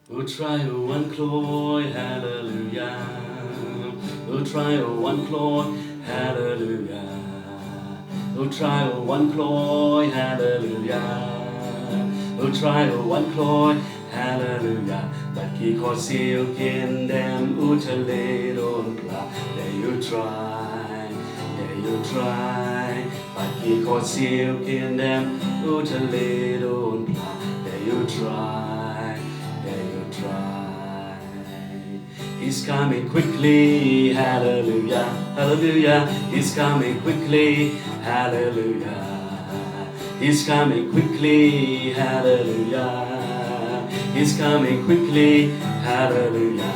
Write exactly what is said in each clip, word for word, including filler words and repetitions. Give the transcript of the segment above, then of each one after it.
U Trai u wan kloi, haleluya. U Trai u wan kloi, haleluya. U Trai u wan kloi, haleluya. U Trai u wan kloi, haleluya. Bad ki khohsiew kin dem u tylli un pla. Dei U Trai, dei U Trai. Bad ki khohsiew kin dem u tylli un pla. Dei U Trai, dei U Trai. He's coming quickly, hallelujah, hallelujah. He's coming quickly, hallelujah. He's coming quickly, hallelujah. He's coming quickly, hallelujah.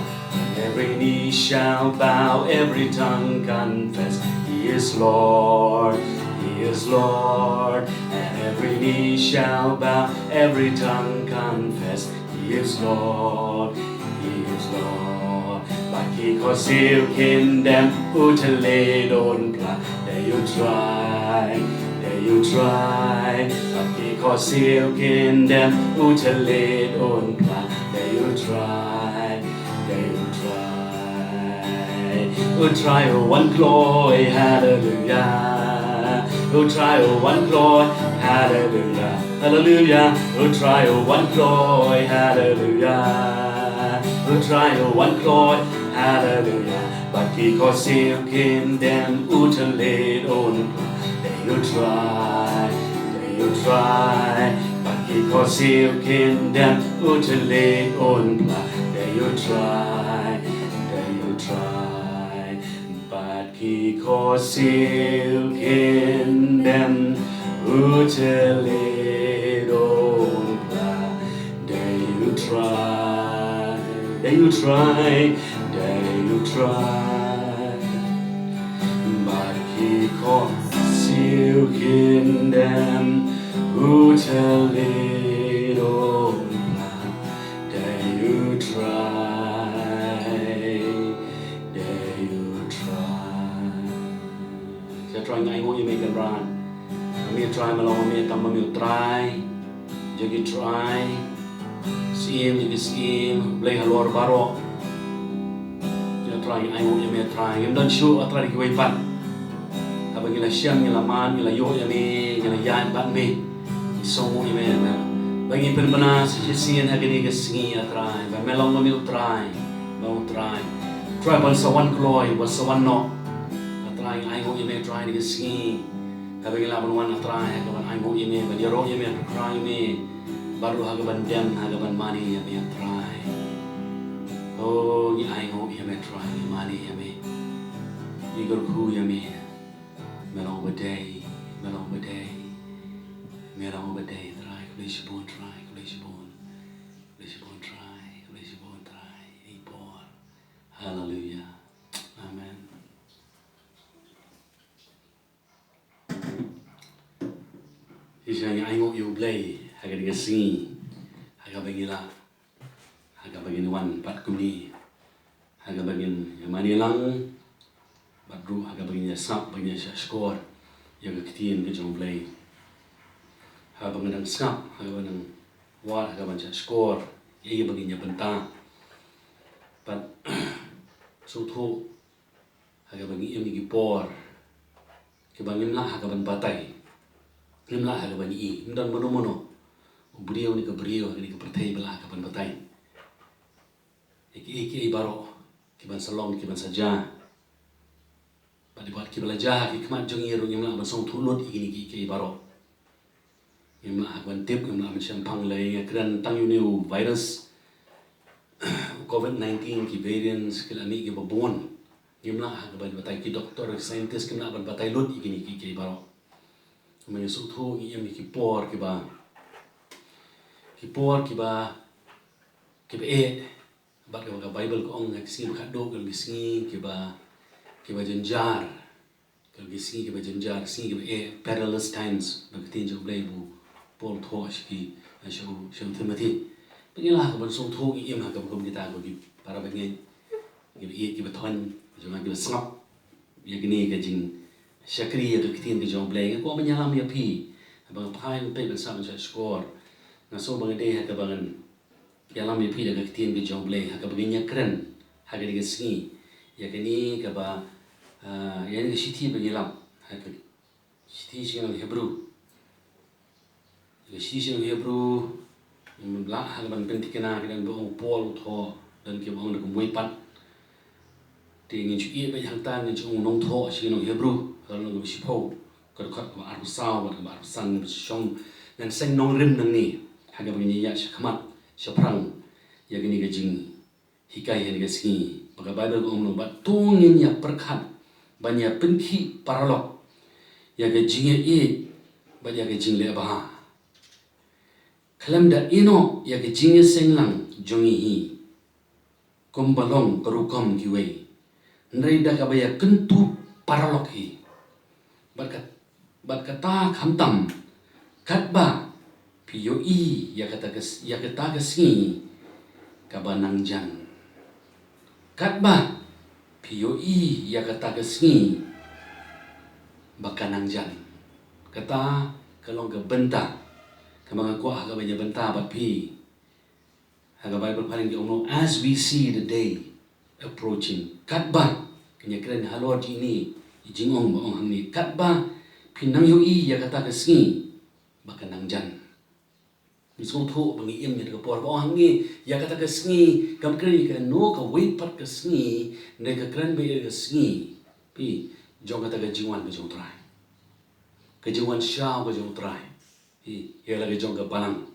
Every knee shall bow, every tongue confess, He is Lord, He is Lord. And every knee shall bow, every tongue confess, He is Lord, He is Lord. Bad ki khohsiew kin dem u tylli un pla. Dei U Trai, dei U Trai. Bad ki khohsiew kin dem u tylli un pla. Dei U Trai, dei U Trai. U Trai u wan kloi, haleluya. U Trai u wan kloi, haleluya, haleluya. U Trai u wan kloi, haleluya. U Trai u wan kloi, haleluya. Bad ki khohsiew kin dem u tylli un pla. Dei U Trai, dei U Trai. Bad ki khohsiew kin dem u tylli un pla. Dei U Trai, dei U Trai. Bad ki khohsiew kin dem u tylli un pla. Dei U Trai, dei U Trai, dei U Trai. Bad ki khohsiew kin dem u tylli un pla. Dei U Trai, dei U Trai. Ïa Trai, ngi ainguh ïa me Kynrad. Me Trai, me long me tang ma me U Trai jong ki trai, Syiem jong ki syiem, Blei halor baroh. Ïa Trai, ngi ainguh ïa me Trai. Ngim don shuh, ah Trai, da kiwei pat. Haba ngi la shem, ngi la mad, ngi la ïoh ïa me, ngi la ïaid bad me, ngi sngewnguh ïa me, me. Ba ngi pynbna sa shisien ha kane ka sngi, ah Trai, ba me long ma me U Trai, ma U Trai. Trai, ban sa wan kloi, ban sa wan noh. Ah Trai, ngi ainguh ïa me Trai, ha kane ka sngi. Haba ngi lah ban wan, ah Trai, ha kaban ainguh ïa me, ban ïaroh ïa me, pyrkhat ïa me. Bad ruh ha kaban dem, ha kaban mane ïa me, ah Trai. Oh, ngi ainguh ïa me Trai, ngi mane ïa me. Ngi kyrkhu ïa me. Me long uba dei, me long uba dei. Me long uba dei Trai, khublei shibun Trai, khublei shibun. Khublei shibun Trai, khublei shibun Trai. Ïa i por. Haleluya. Amen. Shisha ngi ainguh ïa U Blei ha kane ka sngi, ha kaba ngi la, ha kaba ngin wan pat kumne, ha kaba ngin ïa mane lang, bad ruh ha kaba ngin ïa sngap, ba ngin ïa shahshkor ïa ka ktien ka jong U Blei. Ha kaba ngin dang sngap, ha kaba ngin dang wad, ha kaba ngin shahshkor ïa kaba ngin ïa bynta. Bad sngewthuh ha kaba ngi im ïa ki por kiba ngim lah ha kaban batai. Ngim lah ha kaban i, ngim don mano mano u briew ne ka briew ha kane ka pyrthei ba lah ha kaban batai ïa kiei kiei baroh kiban sa long, kiban sa jia. Bad i bad kiba la jia ha ki khmat jong ngi ruh ngim lah ban sngewthuh lut ïa kine kiei kiei baroh. Ngim lah ha kaban tip, ngim lah ban shemphang lei, nga kren tang ïa une u virus, u covid nineteen, ki variants ki la mih kiba bun. Ngim lah ha kaban batai, ki doktor, ki scientist kim lah ban batai lut ïa kine kiei kiei baroh. Kumba ngi sngewthuh ngi im ïa ki por kiba, ki por kiba, kiba eh. Bad kaba ka Baibl ka ong ha ki sngi ba khatduh ka long ki sngi kiba, kiba jynjar. Ka long ki sngi kiba jynjar, sngi kiba eh, perilous times, ba ka ktien jong U Blei ba u Paul u thoh sha ki, sha u, sha u Timothy. Ba ngi lah ha kaban sngewthuh, ngi im ha kaba kum kita ko ki para bangeit, kiba ïeit kiba thoh, jong nga kiba sngap ïa kane ka jingshakri ïa ka ktien ka jong U Blei. Nga kwah ban ïalam ïa phi, haba nga phai ban peit ban sngap ban shahshkor, nga sngew ba nga dei ha kaba ngan ïalam ïa phi da ka ktien ka jong U Blei ha kaba ngin ïakren ha kane ka sngi ïa kane kaba, ah, ïa kane ka shithi ba ngi lap ha ka shithi sha ki nong Hebru. Ka shithi sha ki nong Hebru, ngim lah ha kaban pynthikna ki don ba ong Paul u thoh, don kiba ong da kumwei pat. Te ngin shu ïeh beit hangta, ngin shu ong u nongthoh sha ki nong Hebru, ka lynnong kaba shiphew, ka dkhot kaba arphew saw bad kaba arphew san, ngin shu shong, ngan seng nongrim nangne ha kaba ngin ïaid shakhmat shaphrang ïa kane ka jinghikai ha kane ka sngi. Ba ka Baibl ka ong kumno: Bad to ngin ïa pyrkhat ban ïa pynkhih paralok ïa ka jingïaieit bad ïa ka jingleh bha, khlem da ïehnoh ïa ka jingïaseng lang jong ngi hi kumba long ka rukom kiwei, hynrei da kaba ïakynduh paralok hi. Bad kat-, bad kata khamtam, katba phi ïohi ïa kata ka s-, ïa kata ka sngi kaba nang jan. Katba phi ïohi ïa kata ka sngi ba ka nang jan. Kata ka long ka bynta kaba nga kwah ha kaban ïa bynta bad phi. Ha ka Baibl phareng ki ong kumno: As we see the day approaching. Katba, ngin ïa kren halor jong kine ki jingong ba ong hangne. Katba phi nang ïohi ïa kata ka sngi ba ka nang jan. Ngi sngewthuh ba ngi im ïa ka por ba ong hangne ïa kata ka sngi, kam kren ïa kano kawei pat ka sngi, ne ka kren ba ïa ka sngi, phi, jong kata ka jingwan ka jong U Trai. Ka jingwan shaw ka jong U Trai. Phi, ïa la ka jong ka balang.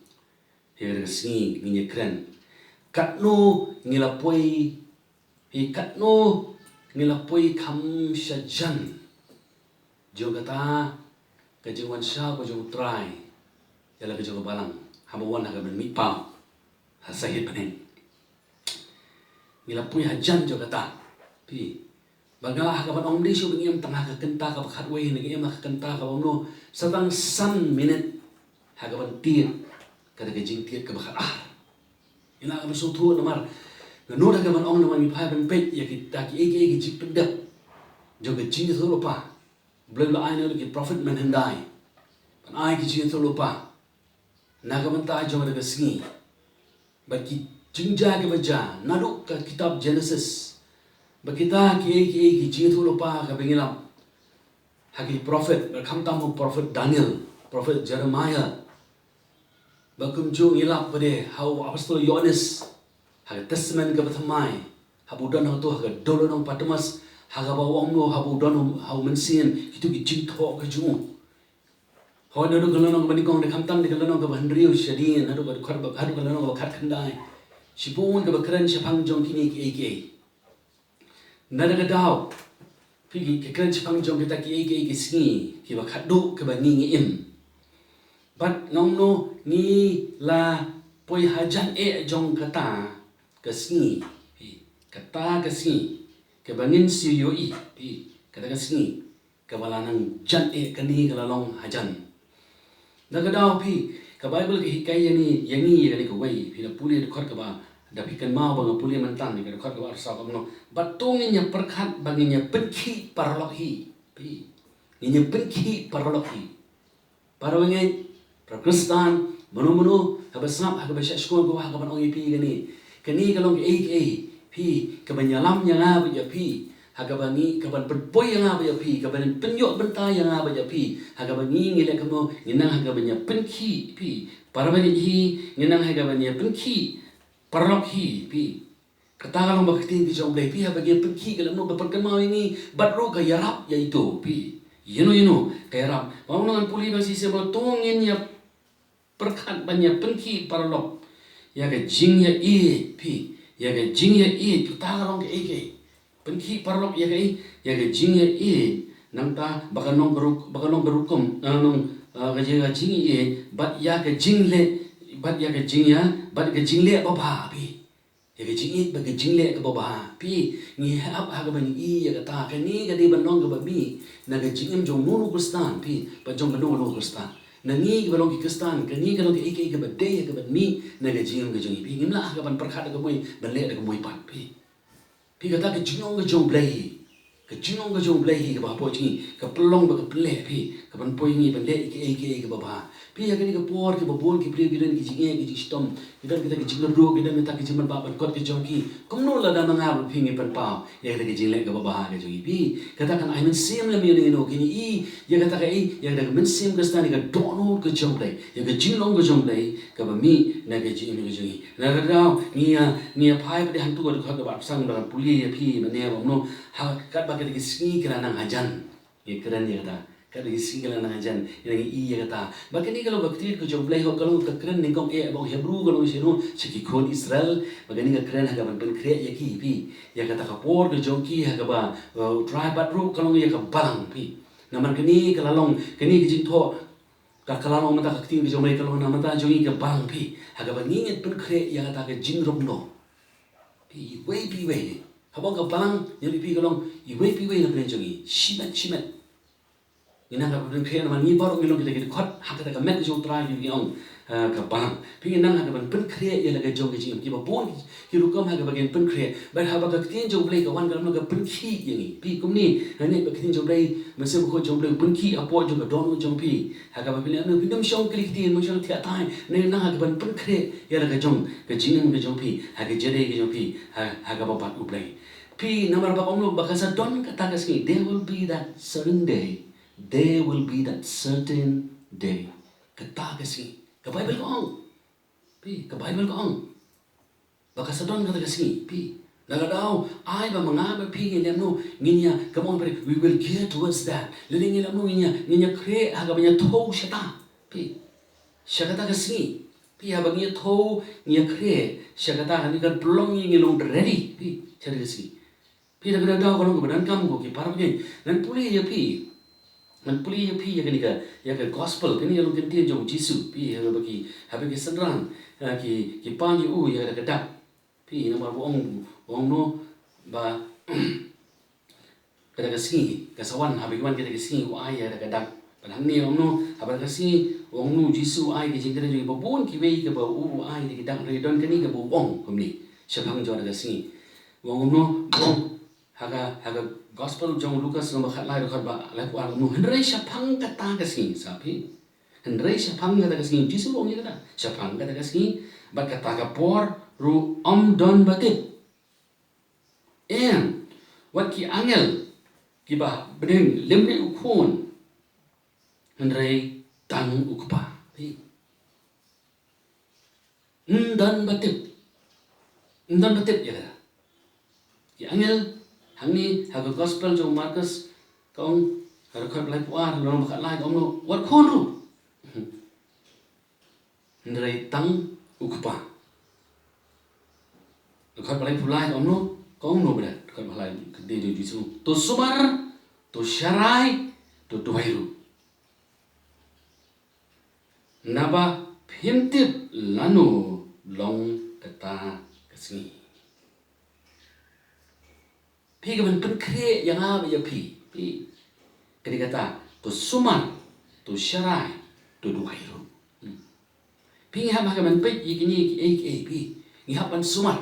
Ïa kata ka sngi ngin ïa kren. Katno ngi la poi, hi, katno ngi la poi kham shajan jong kata ka jingwan shaw ka jong U Trai ïa la ka jong ka balang, haba wan ha ka ban mih paw ha sahit bneng. Ngi la poi hajan jong kata, phi. Ba nga lah ha kaban ong, ym dei shuh ba ngi im tang ha ka kynta kaba khatwei, ne ngi im ha ka kynta kaba kumno, sa tang san minit ha kaban tied kata ka jingtied kaba khatar. Ngi lah ha kaban sngewthuh namar nga nud ha kaban ong namar ngi phai ban peit ïa kita kiei kiei ki jingpyndep jong ka jingïathuhlypa. U Blei u la ai na ki prophet mynhyndai ban ai ki jingïathuhlypa na ka bynta jong kata ka sngi. Bad ki jingjia kiba jia naduh ka kitab Genesis, bad kita kiei kiei ki jingïathuhlypa kaba ngi lap ha ki prophet, bad khamtam u prophet Daniel, prophet Jeremiah, bad kumjuh ngi lap pat de ha u apostol Ïoannis ha ka Testament kaba thymmai, haba u don hangto ha ka dewlynnong Patmos, ha kaba u ong kumno, haba u don ha u mynsiem, kito ki jingthoh ka jong u. Hooid, naduh ka lynnong kaba nyngkong, ne khamtam ne ka lynnong kaba hynriew shadien haduh ka dkhot ba, haduh ka lynnong kaba khatkhyndai. Shibun kaba kren shaphang jong kine kiei kiei. Na kata ka daw, phi, ki, ki kren shaphang jong kita kiei kiei ki sngi kiba khatduh kiba ngi ngi im. Bad nga ong kumno, ngi la poi hajan eh jong kata ka sngi, phi, kata ka sngi kaba ngin sa ïohi, phi, kata ka sngi kaba la nang jan eh, kane ka la long hajan. Na ka daw, phi, ka Baibl ka hikai ïa ngi, ïa ngi ïa kane kawei, phi, da pule dkhot kaba, da phi kynmaw ba nga pule mynta, ïa ka dkhot kaba arphew saw ka ong kumno: Bad to ngin ïa pyrkhat ba ngin ïa pynkhih paralok hi, phi. Ngin ïa pynkhih paralok hi. Para bangeit, para Khristan, mano mano haba sngap ha kaba shah shkor, ko ha kaban ong ïa phi kane. Kane ka long kaei kaei, phi, kaban ïalam ïa nga bad ïa phi ha kaba ngi, kaban pynpoi ïa nga bad ïa phi, kaban pynïoh bynta ïa nga bad ïa phi ha kaba ngi ngi leh kumno, ngi nang ha kaban ïa pynkhih, phi, para bangeit hi, ngi nang ha kaban ïa pynkhih paralok hi, phi. Kata ka long ba ka ktien ka jong U Blei, phi, haba ngi pynkhih ka lehno ka pynkynmaw ïa ngi, bad ruh ka ïarap ïa ito, phi. Ïano ïano ka ïarap. Ba ong ngan pule ba shisha ba to ngin ïa pyrkhat ban ïa pynkhih paralok ïa ka jingïaieit, phi. Ïa ka jingïaieit, kata ka long kaei kaei. Pynkhih paralok ïa kaei, ïa ka jingïaieit. Nangta ba kan long ka ruk-, ba kan long ka rukom, ah, long, ah, ka jing, ka jingïaieit, bad ïa ka jingleh, bad ïa ka jingïa, bad ka jingleh babha, phi. Ïa ka jingïeit bad ka jingleh kaba bha, phi, ngi hap ha kaba ngi ïa kata, kane ka dei ban long kaba mih na ka jingim jong uno uno u Khristan, phi, bad jong kano kano u Khristan. Na ngi kiba long ki Khristan, kane ka long kaei kaei kaba dei ha kaba mih na ka jingim ka jong ngi, phi, ngim lah ha kaban pyrkhat da kawei ban leh da kawei pat, phi. Phi, kata ka jingong ka jong U Blei hi. Ka jinglong ka jong U Blei hi kaba hapoh jong ngi, ka pynlong bad ka pynleh phi, ka ban poi ngi ban leh ïa kiei kiei kaba bha. Phi, ha kane ka por kiba bun ki briew ki don ki jingeh, ki jingshitom, ki don kita ki jingkyrduh, ki don kita ki jingmut ba ban kot ka jong ki. Kumno lada ma nga bad phi ngi pynpaw ïa kita ki jingleh kaba bha ka jong ngi, phi? Kata kan ai mynsiem lem ïa ngi, no, ngi ïohi ïa kata kaei, ïa kata ka mynsiem Khristan, ïa ka dohnud ka jong U Blei, ïa ka jinglong ka jong U Blei kaba mih na ka jingim ka jong ngi. Lada ngi ïa, ngi ïa phai pat hangtu ka dkhot kaba arphew san, ba kan pule ïa phi mynne ba kumno, ha, katba kita ki sngi ki la nang hajan. Ngi kren ïa kata. Katba ki sngi ki la nang hajan, ngi ïohi ïa kata. Ba kane ka long ka ktien ka jong U Blei, ho, ka long ka kren nyngkong eh ba u Hebru, ka long shano, sha ki khun Israel. Ba kane ka kren ha kaba pynkhreh ïa ki, phi, ïa kata ka por ka jong ki ha kaba, uh, U Trai bat ruh, ka long ïa ka balang, phi. Namar kane ka la long, kane ka jingthoh, ka, ka la long mynta ka ktien ka jong U Blei, ka long na mynta jong ngi ka balang, phi, ha kaba ngi ngin pynkhreh ïa kata ka jingrymno. Phi, iwei pa iwei. Haba ka balang, ngi ïohi, phi, ka long iwei pa iwei na pdeng jong ngi. Shimet shimet. Ngi nang ha kaba pynkhreh namar ngi baroh ngi long kita ki dkhot ha kata ka met ka jong U Trai, ngi ong, eh, ka balang. Phi, ngi nang ha kaba pynkhreh ïa la ka jong ka jingim, kiba bun ki rukom ha kaba ngin pynkhreh. Bad haba ka ktien jong U Blei ka wan, ka long ka pynkhih ïa ngi, phi, kumne. Hangne ba ka ktien jong U Blei, mynsiem bakhuid jong U Blei u pynkhih hapoh jong ka dohnud jong phi. Ha kaba phi leh, phi nym shong kylli ktien, nym shong thiah thaiñ, ne nang ha kaba pynkhreh ïa la ka jong ka jingim ka jong phi, ha ka jingim ka jong phi, ha, ha kaba bat U Blei. Phi, namar ba ong, ba ka sa don kata ka sngi, there will be that certain day. There will be that certain day. Kata ka sngi. Ka Baibl ka ong. Phi, ka Baibl ka ong ba ka sa don kata ka sngi, phi. Na ka daw, ai ba ma nga bad phi ngin ïa, no, ngin ïa, ka mong phi, we will gear towards that. Lane ngin ïa, no, ngin ïa, ngin ïa khreh ha kaba ïa thew shata, phi, sha kata ka sngi. Phi, haba ngin ïa thew, ngin ïa khreh sha kata, kane kan pynlong ïa ngi long ready, phi, sha kata ka sngi. Phi, da kata ka daw ka long kaba donkam ko ki para bangeit. Ngan pule ïa phi. Ngan pule ïa phi ïa kane ka, ïa ka gospel, kane ka long ka ktien jong u Jisu. Phi, haba ki, haba ki synran, ha, ki, ki pan ïa u ïa kata ka dak. Phi, namar ba ong, ong no, ba kata ka sngi ka sa wan, haba ki wan kata ka sngi u ai ïa kata ka dak. Bad hangne ong no, haba kata ka sngi, ong no u Jisu u ai ka jingkren jong kiba bun kiwei kaba u, u ai ïa kata ka dak, hynrei don kane kaba u ong kumne shaphang jong kata ka sngi. Ong no, ong, ha ka, ha ka gospel jong u Lukas lynnong ba khatlai, dkhot ba laiphew ar, ong no, hynrei shaphang kata ka sngi, sa phi. Hynrei shaphang kata ka sngi, u Jisu u ong ïa kata, shaphang kata ka sngi bad kata ka por ruh ym don ba tip. Em, wat ki angel kiba bneng lymne u Khun, hynrei tang u Kpa. Phi. Ym don ba tip. Ym don ba tip ïa kata. Ki angel, hangne ha ka gospel jong u Markos, ka ong, ha ka dkhot ba laiphew ar, lynnong ba khatlai, ka ong no, wat khun ruh, hynrei tang u Kpa. Dkhot ba laiphew lai, ka ong no, ka ong no ba dei, dkhot ba lai, ka dei jong u Jisu, to sumar, to sharai, to duwai ruh. Naba phim tip lano long kata ka sngi. Phi, ka ban pynkhreh ïa nga bad ïa phi, phi, ka dei kata, to sumar, to sharai, to duwai ruh. Hmm. Phi, ngi hap ha ka ban peit ïa kine kiei kiei, phi. Ngi hap ban sumar.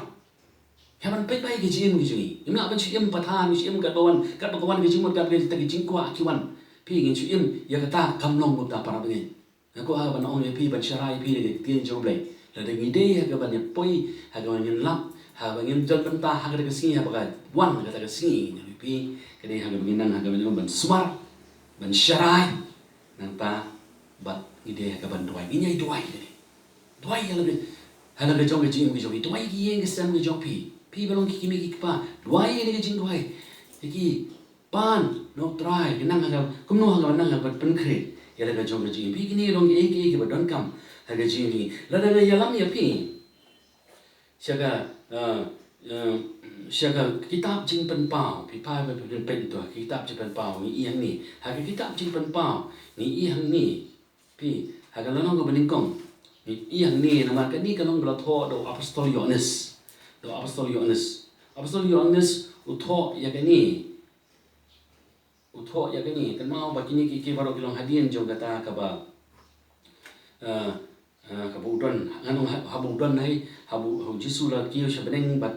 Ngi hap ban peit bha ïa ka jingim ka jong ngi. Ngim lah ban shu im pathan, shu im katba wan, katba ka wan ka jingmut, katba kita ki jingkwah ki wan. Phi, ngin shu im ïa kata, kam long kumta, para bangeit. Nga kwah ha kaba ong ïa phi, ban sharai ïa phi da ka ktien jong U Blei. Lada ngi dei ha kaba ngin poi, ha kaba ngin lap, ha kaba ngin don bynta ha kata ka sngi, ha kaba ka wan kata ka sngi, ngan ong ïa phi, ka dei ha kaba ngin nang ha kaba ngin ban sumar, ban sharai. Nangta bad ngi dei ha kaba ban duwai, ngin ïai duwai lane. Duwai ïa la ka, ha la ka jong ka jingim ka jong phi, duwai ïa ki ïing ki sem ka jong phi. Phi ba long ki kmie ki kpa, duwai ïa la ka jingduwai. Ïa ki pan na U Trai, ki nang ha ka, kumno ha kaba nang ha kaba pynkhreh ïa la ka jong ka jingim. Phi, kine ki long kiei kiei kiba donkam ha ka jingim. Lada nga ïalam ïa phi sha ka, eh, eh, sha ka kitab Jingpynpaw, phi phai ba phin peit ïa ka kitab Jingpynpaw, ngi i hangne. Ha ka kitab Jingpynpaw ngi i hangne. Phi, ha ka lynnong kaba nyngkong, ngi i hangne, namar kane ka long ba la thoh da u Apostol Ïoannis. Da u Apostol Ïoannis. Apostol Ïoannis u thoh ïa kane. U thoh ïa kane, kynmaw ba kine ki, ki baroh ki long hadien jong kata kaba, eh, eh, kaba u don, ngan ong ha-, haba u don hi, haba u, haba u Jisu u la kiew sha bneng bad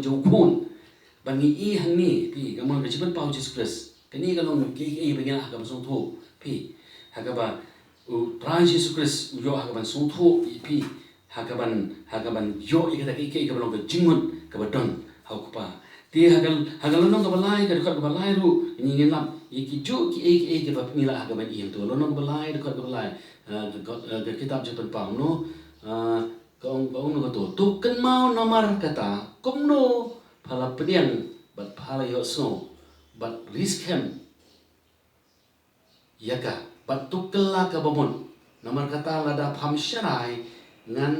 ka jong u khun. Ba ngi i hangne, phi, ka mon ka jingpynpaw Jisu Khrist. Kane ka long kiei kiei ba ngi lah ha kaba sngewthuh, phi. Ha kaba u Trai Jisu Khrist u ïoh ha kaban sngewthuh ïa phi. Ha kaban, ha kaban ïoh ïa kata kiei kiei kaba long ka jingmut kaba don ha u Kpa. Te ha ka, ha ka lynnong kaba lai, ka dkhot kaba lai ruh, ngi ngin lap ïa kijuh kiei kiei kiba ngi lah ha kaban ïeng. To lynnong kaba lai, dkhot kaba lai, eh, ka, eh, ka kitab Jingpynpaw, no? Eh, ka ong, ka ong, no, kato. To kynmaw namar kata, kumno pha la pdiang bad pha la ïohsngew bad riskhem ïa ka, bad to kylla kaba mut. Namar kata, lada pham sharai, ngan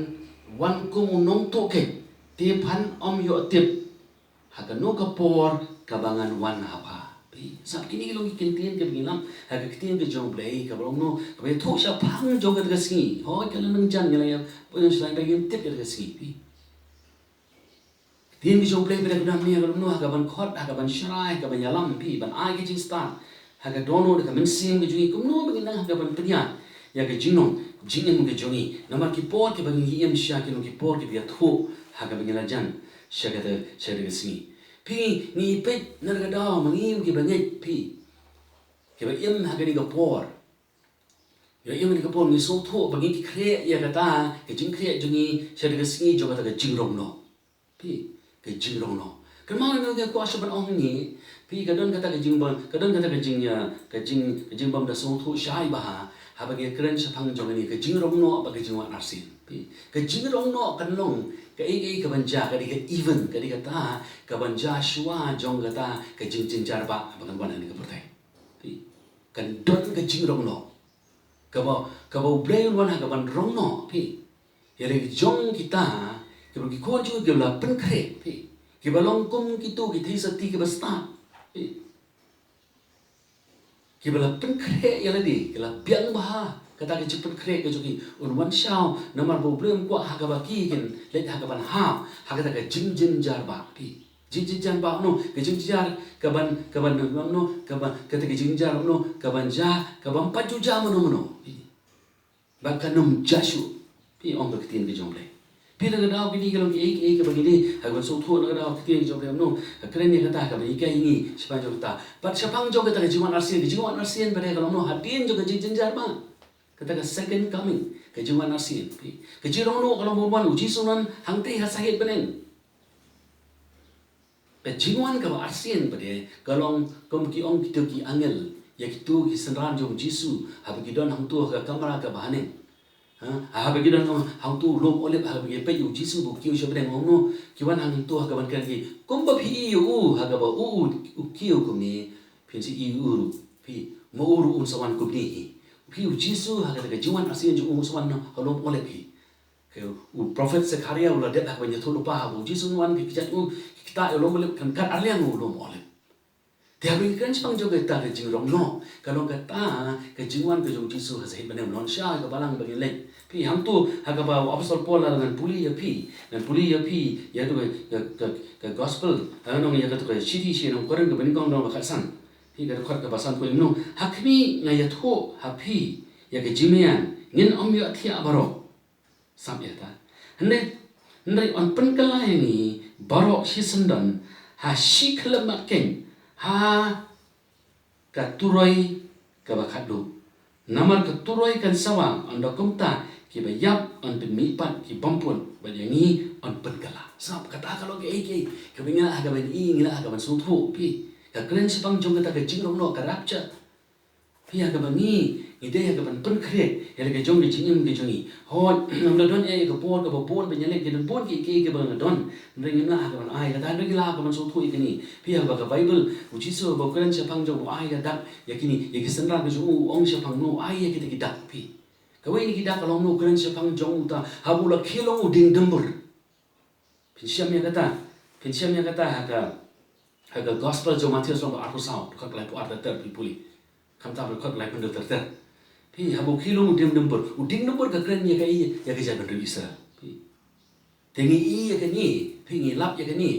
wan kum u nongtuh khein, te phan ym ïoh tip ha kano ka por kaba ngan wan ha pha. Phi, sap, kine ki long ki kyntien kiba ngi lap ha ka ktien ka jong U Blei, kaba long, no, kaba ïathuh shaphang jong kata ka sngi. Hooid, ka la nang jan, ngi la ïa poi sha lai, ngim tip ïa kata ka sngi, phi. Ktien ka jong U Blei ba dang don hangne, ka long, no, ha kaban khot, ha kaban sharai, ha kaban ïalam, phi, ban ai ka jingstad ha ka dohnud, ha ka mynsiem ka jong ngi, kumno ba ngin nang ha kaban pynïaid ïa ka jinglong jingim ka jong ngi. Namar ki por kiba ngi im sha ki long ki por kiba ïathuh ha kaba ngi la jan sha kata, sha kata ka sngi. Phi, ngi peit na ka daw ma ngi kiba ngeit, phi, kiba im ha kane ka por. Ïa, ïa, kane ka por ngi sngewthuh ba ngi khreh ïa kata ka jingkhreh jong ngi sha kata ka sngi jong kata ka jingrong noh. Phi, ka jingrong noh. Kynmaw, ngi kwah shuh ban ong hangne, phi, ka don kata ka jingbym, ka don kata ka jing, ïa, ka jing, ka jingbym da sngewthuh shai bha haba ngi kren shaphang jong kane ka jingrong noh bad ka jingwan arsien. Phi, ka jingrong noh kan long kaei kaei kaban jia, ka dei ka event, ka dei kata kaban jia shuwa jong kata ka jingjynjar ba, ba kan wan ha kane ka pyrthei. Phi, kan don ka jingrong noh. Kaba, kaba U Blei un wan ha kaban rong noh, phi. Ïa la ki jong kita, kiba ki khun jong u kiba la pynkhreh, phi. Kiba long kum kito ki theisotti kiba stad, phi. Kiba la pynkhreh ïa lade, ki la biang bha kata ka jingpynkhreh ka jong ki, un wan shaw, namar ba U Blei um kwah ha kaba ki kin leit ha kaban hap ha kata ka jingjynjar ba, phi. Jingjynjar ba, no, ka jingjynjar kaban, kaban, no, no, kaban, kata ka jingjynjar, no, kaban jia, kaban pat ju jia mano mano. Ba kan ym jia shuh. Phi, ong ka ktien ka jong U Blei. Phi, na ka daw kine ki long kiei kiei kiba ngi dei ha kaban sngewthuh, na ka daw ka ktien ka jong U Blei, no, ka kren ïa kata kaba ngi, ka ïa ngi shaphang jong kata. Bad shaphang jong kata ka jingwan arsien, ka jingwan arsien ba dei ka long, no, hadien jong ka jingjynjar ba, kata ka second coming, ka jingwan arsien, phi. Ka jingrong noh ka long ba un wan u Jisu, un wan hangtei ha sahit bneng. Ka jingwan kaba arsien pat de ka long kum ki ong kito ki angel ïa kito ki synran jong u Jisu haba ki don hangto ha ka kamra kaba haneng. Ha, haba ki don hangto u lum Olib, haba ki peit ïa u Jisu ba u kiew sha bneng, ong, no, ki wan hangto ha kaban kren, ki, kumba phi ïohi ïa u ha kaba u, u, u kiew kumne, phin sa ïohi ïa u ruh, phi, ma u ruh un sa wan kumne hi. Phi, u Jisu ha kata ka jingwan arsien jong u un sa wan ha lum Olib hi. Ke u prophet Sekharia u la dep ha kaban ïathuh lypa ba u Jisu un wan, ki kjat u, ki ktah ïa u lum Olib, kan kat arliang u lum Olib. Te haba ngi kren shaphang jong kata ka jingrong noh, ka long kata ka jingwan ka jong u Jisu ha sahit bneng, un wan shaw ha ka balang ba ngin leit. Phi, hangto ha kaba u Apostol Paul la, ngan pule ïa phi, ngan pule ïa phi ïa tu ka, ka, ka, ka gospel, ha nong ïa katu ka shithi sha ki nong Korinth kaba nyngkong, dkhot ba khatsan. Phi, ka dkhot kaba san, pule, no, ha khmih nga ïathuh ha phi ïa ka jingmaïan, ngin ym ïohthiah baroh. Sngap ïa kata. Hynrei, hynrei yn pynkylla ïa ngi baroh shisyndon ha shi khyllipmat keiñ ha ka turoi kaba khatduh. Namar ka turoi kan sawa, ynda kumta kiba ïap yn pynmihpat ki bym pun, bad ïa ngi yn pynkylla. Sngap, kata ka long kaei kaei kaba ngi lah ha kaban i, ngi lah ha kaban sngewthuh, phi. Ka kren shaphang jong kata ka jingrong noh, ka rapture. Phi, ha kaba ngi, ngi dei ha kaban pynkhreh ïa la ka jong ka jingim ka jong ngi. Hooid, ngam da don ei ka por kaba bun ba ngi leh, ki don bun kiei kiei kiba nga don. Hynrei ngim lah ha kaban ai kata, hynrei ngi lah ha kaban sngewthuh ïa kine. Phi, ha kaba ka Baibl, u Jisu haba u kren shaphang jong u ai ka dak ïa kine, ïa ki synran ka jong u, u ong shaphang no, u ai ïa kita ki dak, phi. Kawei na ki dak ka long no, u kren shaphang jong uta haba u la khie long u dieng dumbur. Phin shem ïa kata, phin shem ïa kata ha ka, ha ka Gospel jong Mathaios lynnong ba arphew saw, dkhot ba laiphew ar ter ter, phi pule. Khamtam dkhot ba laiphew hynriew ter ter. Phi, haba u khie long u dieng dumbur. U dieng dumbur ka kren ïa kaei? Ïa ka jaitbynriew Israel. Phi. Te ngi i ïa kane, phi, ngi lap ïa kane.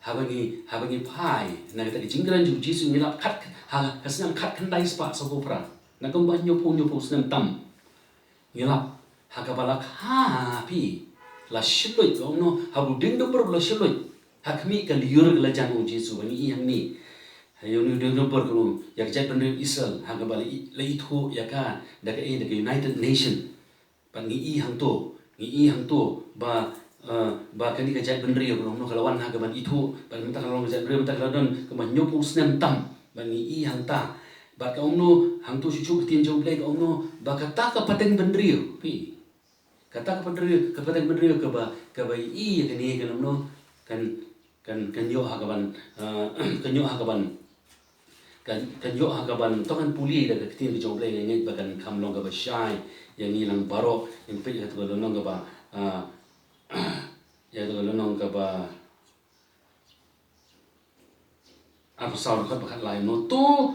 Haba ngi, haba ngi phai na kata ka jingkren jong u Jisu, ngi lap khat, ha ka snem khatkhyndai spah sawphew phra. Na kumba hynñiewphew, hynñiewphew snem tam. Ngi lap, ha kaba la kha, phi, la shluit, ong no, haba u dieng dumbur la shluit. Ha khmih ka lyiur ka la jan, ong u Jisu, ba ngi i hangne. Ha ïa une u dieng dumbur, kano, ïa ka jaitbynriew Israel, ha kaba la i, la ithuh ïa ka da kaei, da ka United Nation. Bad ngi i hangto, ngi i hangto ba, eh, ba kane ka jaitbynriew, kano, ka la wan ha kaban ithuh, bad mynta ka la long ka jaitbynriew, mynta ka la don kumba hynñiewphew snem tam. Bad ngi i hangta, bad ka, ong no, hangto shuh shuh ka ktien jong u Blei ka ong no ba kata ka pateng bynriew, phi. Kata ka pateng, ka pateng bynriew kaba, kaba i ïa kane, kan, ong no, kan, kan, kan ïoh ha kaban, eh, kan ïoh ha kaban, kan, kan ïoh ha kaban, to ngan pule da ka ktien ka jong u Blei, nga ngeit ba kan kham long kaba shai ïa ngi lang baroh. Ngin peit ïa kata ka lynnong kaba, eh, ïa kata ka lynnong kaba arphew saw, dkhot ba khatlai, no, to,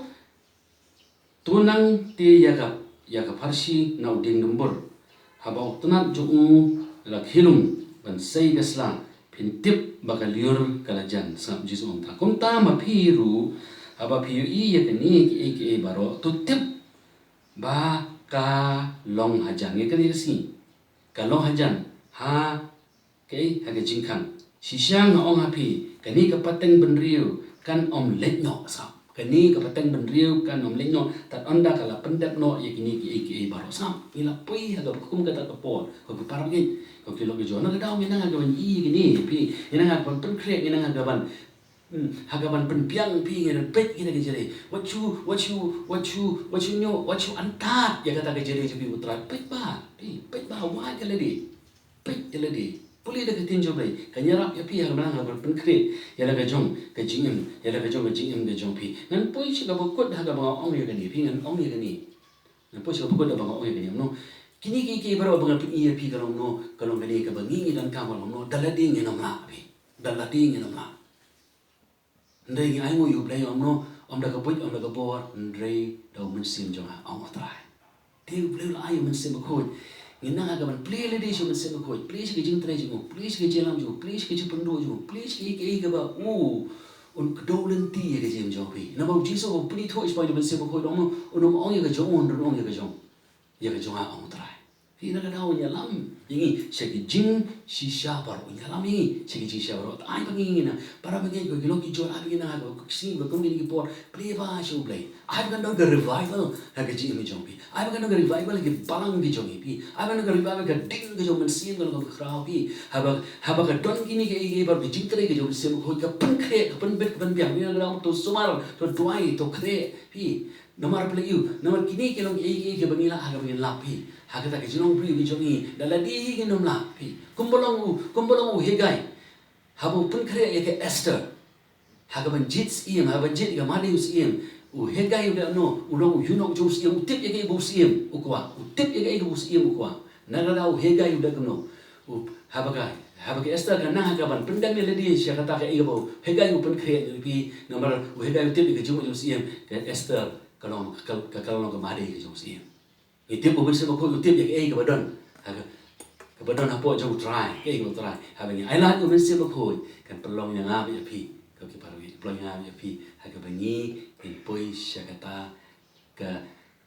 to nangta ïa ka, ïa ka pharshi na u dieng dumbur, haba u tnat jong u la khie lung ban sei ka sla, phin tip ba ka lyiur ka la jan. Sngap, Jisu ong, ta kumta ma phi ruh, haba phi ïohi ïa kine kiei kiei baroh, to tip ba ka long hajan. Ngi kane ka sngi, ka long hajan ha kaei, ha ka jingkhang. Shisha nga ong ha phi, kane ka pateng bynriew kan ym leit noh, sngap. Kane ka pateng bynriew kan ym leit noh tad ynda ka la pyndep noh ïa kine kiei kiei baroh, sngap. Ngi la poi ha kaba kum kata ka por, ko ki para bangeit, ko ki lok ki jor. Na ka daw ngi nang ha kaban i kine, phi, ngi nang ha kaban pynkhreh, ngi nang ha kaban, hmm, ha kaban pynbiang, phi, ngi nang peit ïa ka jingïarap. Wat shu, wat shu, wat shu, wat shu ñiuh, wat shu antad ïa kata ka jingïarap jong phi, u Trai. Peit bha, phi, peit bha, wad ïa lade. Peit ïa lade. Pule da ka ktien jong u Blei. Kan ïarap ïa phi ha ka bynta kaba pynkhreh ïa la ka jong ka jingim, ïa la ka jong ka jingim ka jong phi. Ngan poi sha kaba kut ha kaba nga ong ïa kane, phi, ngan ong ïa kane. Ngan poi sha kaba kut ha kaba nga ong ïa kane, no. Kine kiei kiei baroh ba ngan pyni ïa phi ka long, no, ka long kane kaba ngi ngi donkam, ka long, no, da lade ngin ym lah, phi. Da lade ngin ym lah. Hynrei ngi ainguh ïa u Blei, ym, no, ym da ka buit, ym da ka bor, hynrei da u Mynsiem jong nga, ong u Trai. Te u Blei u la ai u Mynsiem Bakhuid. Ngi nang ha kaban plie lade sha u Mynsiem Bakhuid, plie sha ka jingtrei jong u, plie sha ka jingïalam jong u, plie sha ka jingpynduh jong u, plie sha kiei kiei kaba u un kdew lynti ïa ka jingim jong phi. Namar u Jisu u pynithuh shaphang u Mynsiem Bakhuid, ong, no, un ym ong ïa ka jong u, un ong ïa ka jong, ïa ka jong nga, ong u Trai. Phi, na ka daw un ïalam ïa ngi sha ki jingshisha baroh, un ïalam ïa ngi sha ki jingshisha baroh. Ai ba ngi, ngi na, para bangeit, ko ki lok ki jor, ai ba ngi na ha ka sngi ba kum kine ki por, plie bha sha u Blei. Ai ba kan don ka revival ha ka jingim jong phi. Ai ba kan don ka revival ha ki balang ki jong phi. Ai ba kan don ka revival ha ka ding ka jong u Mynsiem, ka long kaba khraw, phi. Haba, haba ka don kine kiei kiei baroh, ki jingtrei ka jong u Mynsiem, ka pynkhreh, ka pynbit, ka pynbiang. Phi, na ka daw to sumar, to duwai, to khreh, phi. Namar phi, namar kine ki long kiei kiei kiba ngi lah ha kaba ngin lap, phi. Ha kata ka jinglong briew ka jong ngi, da lade hi ngin ym lah, phi. Kumba long u, kumba long u Hegai haba u pynkhreh ïa ka Esther ha kaban jied syiem, ha kaban jied ïa ka madei u syiem. U Hegai u dei, no, u long u eunuch jong u syiem, u tip ïa kaei ba u syiem u kwah, u tip ïa kaei ba u syiem u kwah. Na ka daw u Hegai u dei kumno? U, haba ka, haba ka Esther ka nang ha kaban pyndem ïa lade sha kata kaei kaba u Hegai u pynkhreh ïa u, phi, namar u Hegai u tip ïa ka jingmut jong u syiem, ka Esther ka long, ka, ka, ka long ka madei ka jong u syiem. Ngi tip u Mynsiem Bakhuid u tip ïa kaei kaba don ha ka, kaba don hapoh jong u Trai, kaei kaba u Trai. Haba ngi ailad ïa u Mynsiem Bakhuid, kan pynlong ïa nga bad ïa phi, ko ki para bangeit, pynlong ïa nga bad ïa phi ha kaba ngi, ngin poi sha kata ka,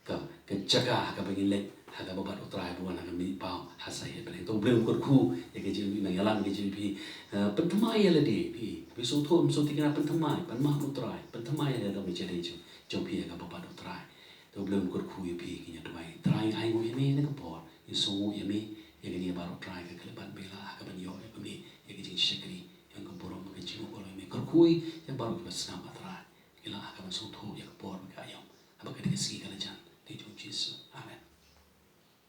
ka, ka jaka ha kaba ngin leit ha kaba bat U Trai ba wan ha ka mihngi paw ha Saihet Pdeng. To U Blei un kyrkhu ïa ka jingïalam ka jong phi. Eh, pynthymmai ïa lade phi, phi sngewthuh, sngewthuh, thikna, pynthymmai, pan map U Trai, pynthymmai ïa lade, ïa lade jong phi ha kaba bat U Trai. To U Blei un kyrkhu ïa phi, ngi duwai. Trai, ngi ainguh ïa me ha kane ka por, ngi sngewnguh ïa me ïa kane baroh Trai, ka khlem ban bela ha kaban ïoh ïa ka me ïa ka jingshakri, ïa ka burom, ka jingmut. Kyrkhu ïa baroh kiba sngap, A Trai. Ngi la ha kaban sngewthuh ïa ka por bad ka aïom. Haba ka dei ka sngi ka la jan, ha ka kyrteng jong U Jisu. Amen.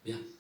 Biang.